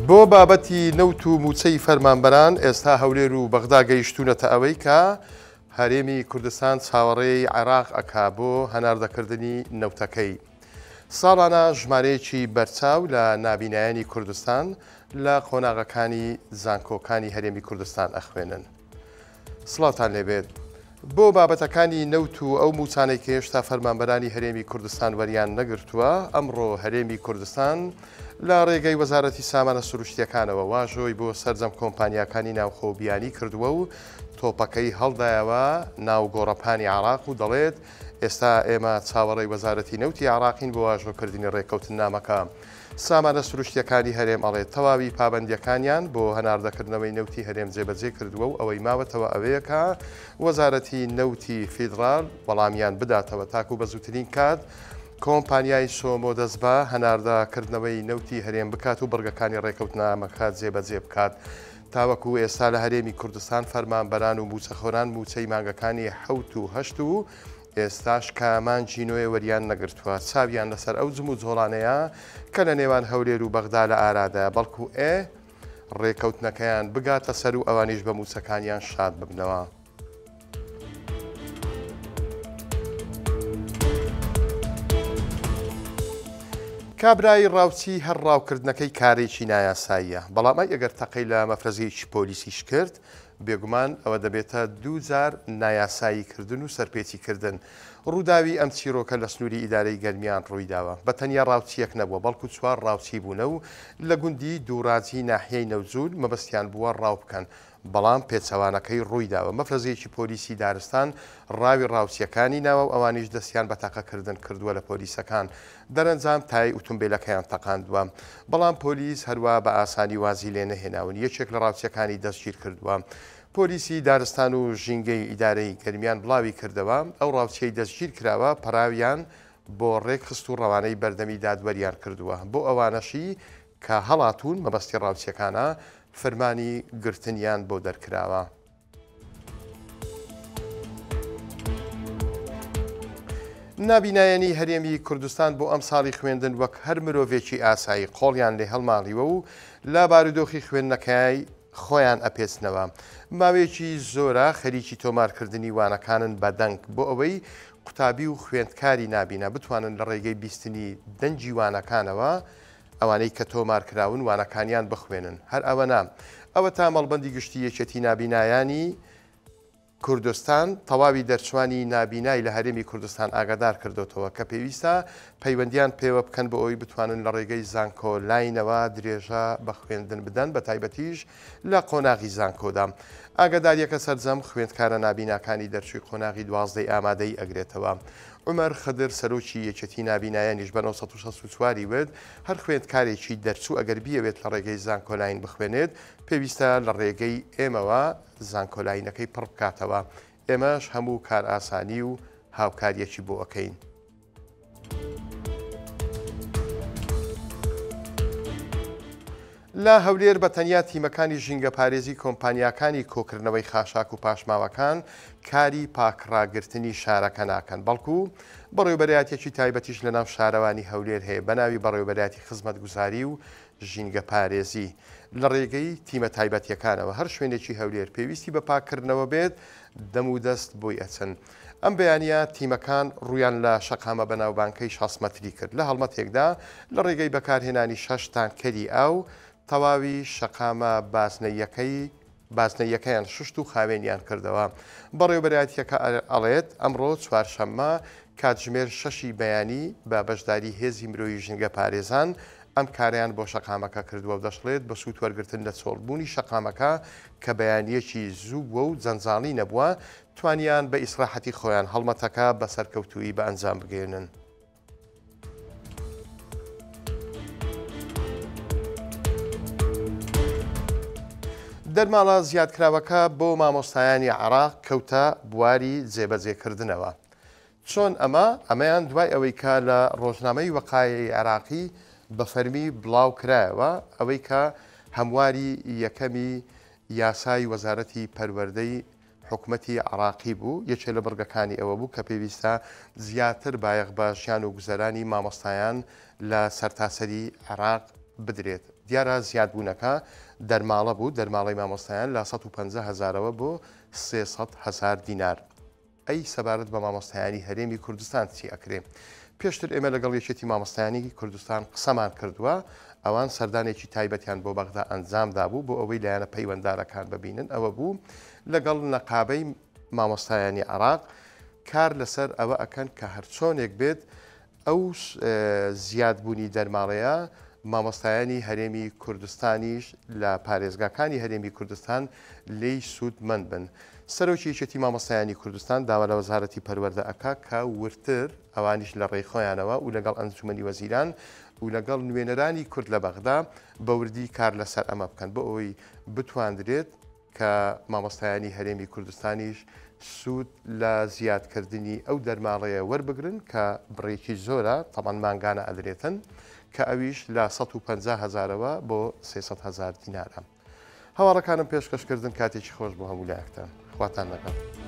بۆ بابەتی نەوت و مووچەی فەرمانبەران، ئێستا هەولێر و بەغدا گەیشتوونەتە ئەوەی کە هەرێمی کوردستان چاوەڕێی عێراق ئەکا بۆ هەناردەکردنی نەوتەکەی. ساڵانە ژمارەیەکی بەرچاو لە نابینایانی کوردستان لە قۆناغەکانی زانکۆکانی هەرێمی کوردستان ئەخوێنن. سڵاوتان لێبێت. بۆ بابەتەکانی نەوت و ئەو مووچانەی کە هێشتا فەرمانبەرانی هەرێمی کوردستان وەریان نەگرتووە، ئەمڕۆ هەرێمی کوردستان لە ڕێگەی وەزارەتی سامانە سروشتییەکانەوە واژۆی بۆ سەرجەم کۆمپانیاکانی ناوخۆ و بیانی کردووە و تۆپەکەی هەڵدایەوە ناو گۆڕەپانی عێراق و دەڵێت ئێستا ئێمە چاوەڕێی وەزارەتی نەوتی عێراقین بۆ واژۆکردنی ڕێککەوتننامەکە. سامانە سروشتییەکانی هەرێم ئەڵێت، تەواوی پابەندییەکانیان بۆ هەناردەکردنەوەی نەوتی هەرێم جێبەجێ کردووە و ئەوەی ماوەتەوە ئەوەیە کە وەزارەتی نەوتی فیدڕال وەڵامیان بداتەوە تاکو بە زووترین کات کۆمپانیای سۆمۆ دەست بە هەناردەکردنەوەی نەوتی هەرێم بکات و بڕگەکانی ڕێککەوتنامەکە جێبەجێ بکات. تاوەکو ئێستا لە هەرێمی کوردستان فەرمانبەران و مووچەخۆران مووچەی مانگەکانی حەوت و هەشت و ئێستاش کە مانگی نۆیە وەریان نەگرتووە، چاویان لەسەر ئەو جموجۆڵانەیە کە لە نێوان هەولێر و بەغدا لە ئارادایە، بەڵکو ئێ ڕێکەوتنەکەیان بگاتە سەر و ئەوانیش بە مووچەکانیان شاد ببنەوە. کابرای ڕاوچی هەر ڕاوکردنەکەی کارێکی نایاساییە، بەڵام ئەی ئەگەر تەقەی لە مەفرەزەیەکی پۆلیسیش کرد، بێگومان ئەوە دەبێتە دووجار نایاسایی کردن و سەرپێچی کردن. ڕووداوی ئەم چیرۆکە لە سنووری ئیدارەی گەرمیان ڕوویداوە. بە تەنیا ڕاوچییەک نەبووە، بەڵکو چوار ڕاوچی بوونە و لە گوندی دووراجی ناحیەی نەوجول مەبەستیان بووە ڕاو بکەن، بەڵام پێچەوانەکەی ڕوویداوە. مەفرەزەیەکی پۆلیسی دارستان ڕاوی ڕاوچییەکانی ناوە و ئەوانیش دەستیان بە تەقەکردن کردووە لە پۆلیسەکان. دەرەنجام تایەی ئوتومبێلەکەیان تەقاندووە. بەڵام پۆلیس هەروا بە ئاسانی وازی لێ نەهێناون، یەکێک لە ڕاوچییەکانی دەستگیرکردووە. پۆلیسی دارستان و ژینگەی ئیدارەی گەرمیان بڵاوی کردەوە، ئەو ڕاوچییەی دەستگیرکراوە پەراویان بۆ ڕێکخست و ڕەوانەی بەردەمی دادوەریان کردووە. بۆ ئەوانەشی کە هەڵاتوون، مەبەستی ڕاوچییەکانە، فرمانی گرتنیان بۆ دەرکراوە. نابینایانی هەرێمی کوردستان بۆ ئەمساڵی خوێندن وەک هەر مرۆڤێکی ئاسایی قۆڵیان لێ هەڵماڵیوە و لە بارودۆخی خوێندنەکەی خۆیان ئەپێچنەوە. ماوەیەکی زۆرە خەریکی تۆمارکردنی وانەکانن بە دەنگ بۆ ئەوەی قوتابی و خوێندکاری نابینا بتوانن لە ڕێگەی بیستنی دەنگی وانەکانەوە ئەوانەی کە تۆمارکراون وانەکانیان بخوێنن. هەر ئەوەنا، ئەوەتا مەڵبەندی گشتی یەکێتی نابینایانی کوردستان تەواوی دەرچوانی نابینای لە هەرێمی کوردستان ئاگادار کردۆتەوە کە پێویستە پەیوەندیان پێوە بکەن بۆ ئەوەی بتوانن لە ڕێگەی زانکۆ لاینەوە درێژە بە خوێندن بدەن بە تایبەتیش لە قۆناغی زانکۆدا. ئاگاداریەکە سەرجەم خوێندکارە نابیناکانی دەرچووی قۆناغی دوازدەی ئامادەیی ئەگرێتەوە. عومەر خدر سەرۆکی یەکێتی نابینایانیش بە 964 ی وت، هەر خوێندکارێکی دەرچوو ئەگەر بیەوێت لە ڕێگەی زانکۆلاین بخوێنێت پێویستە لە ڕێگەی ئێمەوە زانکۆلاینەکەی پڕ بکاتەوە، ئێمەش هەموو کارئاسانی و هاوکارییەکی بۆ ئەکەین. لە هەولێر بە تەنیا تیمەکانی ژینگەپارێزی کۆمپانیاکانی کۆکردنەوەی خاشاک و پاشماوەکان کاری پاکڕاگرتنی شارەکە ناکەن، بەڵکو بەڕێوبەرایەتیەکی تایبەتیش لەناو شارەوانی هەولێر هەیە بەناوی بەڕێوبەرایەتی خزمەتگوزاری و ژینگەپارێزی لە ڕێگەی تیمە تایبەتیەکانەوە هەر شوێنێکی هەولێر پێویستی بە پاککردنەوە بێت دەم و دەست بۆی ئەچن. ئەم بەیانییە تیمەکان ڕوویان لە شەقامە بەناوبانگکەی 60 مەتری کرد، لە هەڵمەتێکدا لە ڕێگەی بەکارهێنانی شەش تانکەری ئاو تەواوی شەقامە بازنەییەکەی بازنەییەکەیان شوشت و خاوێنیان کردەوە. بەڕێوەبەرایەتییەکە ئەڵێت، ئەمڕۆ چوارشەممە کاتژمێر شەشی بەیانی بە بەشداری هێزی مرۆیی ژینگەپارێزان ئەم کارەیان بۆ شەقامەکە کردووە و دەشڵێت، بە سوود وەرگرتن لە چۆڵبوونی شەقامەکە کە بەیانییەکی زوو بووە و جەنجاڵی نەبووە، توانیان بە ئیسراحەتی خۆیان هەڵمەتەکە بە سەرکەوتوویی بە ئەنجام بگەیەنن. دەرماڵە زیادکراوەکە بۆ مامۆستایانی عێراق کەوتە بواری جێبەجێکردنەوە. چۆن ئەمە؟ ئەمەیان دوای ئەوەی کە لە ڕۆژنامەی وەقایعی عێراقی بە فەرمی بڵاو کرایەوە ئەوەی کە هەمواری یەکەمی یاسای وەزارەتی پەروەردەی حکومەتی عێراقی بوو، یەکێ لە بڕگەکانی ئەوە بوو کە پێویستە زیاتر بایەخ بە ژیان و گوزەرانی مامۆستایان لە سەرتاسەری عێراق بدرێت. دیارە زیادبوونەکە دەرماڵە بوو، دەرماڵەی مامۆستایان لە 150 هەزارەوە بۆ 300 هەزار دینار. ئەی سەبارەت بە مامۆستایانی هەرێمی کوردستان چی ئەکرێ؟ پێشتر ئێمە لەگەڵ یەکێتی مامۆستایانی کوردستان قسەمان کردووە، ئەوان سەردانێکی تایبەتیان بۆ بەغدا ئەنجام دابوو بۆ ئەوەی لایەنە پەیوەندارەکان ببینن، ئەوە بوو لەگەڵ نەقابەی مامۆستایانی عێراق کار لەسەر ئەوە ئەکەن کە هەرچۆنێک بێت ئەو زیادبوونی دەرماڵەیە مامۆستایانی هەرێمی کوردستانیش لە پارێزگاکانی هەرێمی کوردستان لێی سوودمەند بن. سەرۆکی یەکێتی مامۆستایانی کوردستان داوا لە وەزارەتی پەروەردە ئەکا کە وردتر ئەوانیش لە ڕێی خۆیانەوە و لەگەڵ ئەنجومەنی وەزیران و لەگەڵ نوێنەرانی کورد لە بەغدا بە وردی کار لەسەر ئەمە بکەن بۆ ئەوەی بتواندرێت کە مامۆستایانی هەرێمی کوردستانیش سوود لە زیادکردنی ئەو دەرماڵەیە وەربگرن کە بڕێکی زۆرە، تەبعەن مانگانە ئەدرێتن، کە ئەویش لە 150 هەزارەوە بۆ 300 هەزار دینارە. هەواڵەکانم پێشکەش کردن کاتێکی خۆش بۆ هەموو لایەکتان. خواتان لەگەڵ.